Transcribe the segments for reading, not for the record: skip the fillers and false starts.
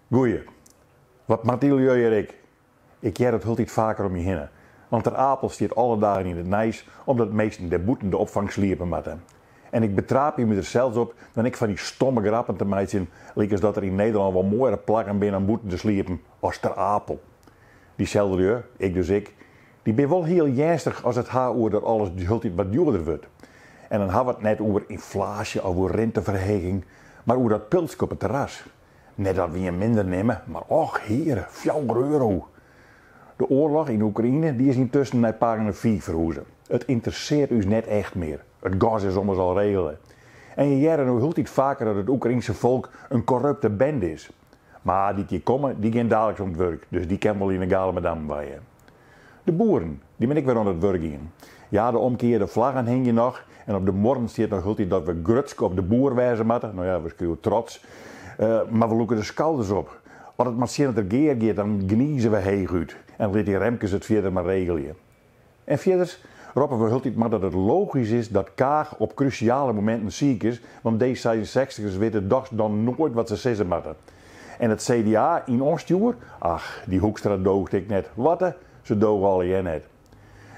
Goeie. Wat moat dy lju hjir ek? Ik hear it hieltyd faker om my hinne. Want Ter Apel stiet alle dagen yn it nijs omdat minsken dêr bûten de opfang sliepe moatte. En ik betraapje my der sels op dan ek fan dy stomme grappen te meitsjen lykas dat der yn Nederlân wol moaiere plakken binne om bûten te sliepen as Ter Apel. Dyselde lju, ik dus ek, dy binne wol hiel earnstich as it ha oer dat alles hieltyd wat djoerder wurdt. En dan ha we it net oer ynflaasje of oer rinteferheging, mar oer dat pilske op it terras. Net dat we ien minder nimme, mar och heare, fjouwer euro! De oarloch yn Oekraïne dy is yntusken nei pagina fiif ferhûze. It ynteresseart ús net echt mear. It gas is ommers al regele. En je hearre no hieltyd faker dat it Oekraynske folk in korrupte bende is. Mar dy't hjir komme, dy gean daliks oan it wurk, dus dy kin wol yn 'e Galamadammen weie. De boeren, dy binne ek wer oan it wurk gien. Ja, de omkearde flaggen hingje noch en op de muorren stiet noch hieltyd dat we grutsk op de boer wêze moatte. No ja, we skriuwe trots. Mar we lûke de skouders op. As it mar tsjin it regear giet, dan gnize we heechút en lit dy Remkes it fierder mar regelje. En fierders roppe we hieltyd mar dat it logysk is dat Kaag op krúsjale mominten siik is, want D66ers witte dochs dan noait wat se sizze moatte. En it CDA yn oanstjoer? Ach, dy Hoekstra doocht ek net. Watte? Se doge allegear net.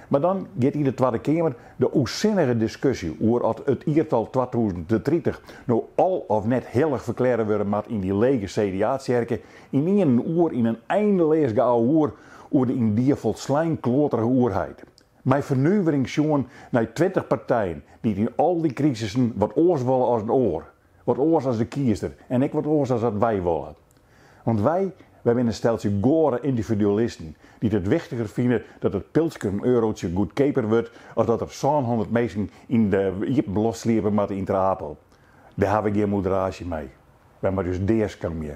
Mar dan giet yn de Twadde Keamer de ûnsinnige diskusje oer oft it jiertal 2030 no al of net hillich ferklearre wurde moat yn dy lege CDA-tsjerke ynienen oer yn in eindeleas geouwehoer oer de yndie folslein kloaterige oerheid. Mei fernuvering sjoen nei 20 partijen dy't yn al dy krisissen wat oars wolle as in oar, wat oars as de kiester en ek wat oars as wat wy wolle. Want wy, wy binne in steltsje goare yndividualisten dy't it wichtiger fine dat it pilske in eurootsje goedkeaper wurdt as dat der 700 minsken yn de iepen loft sliepe moatte yn Ter Apel. Dêr ha wy gjin moderaasje mei. Wy moatte ús deaskamje.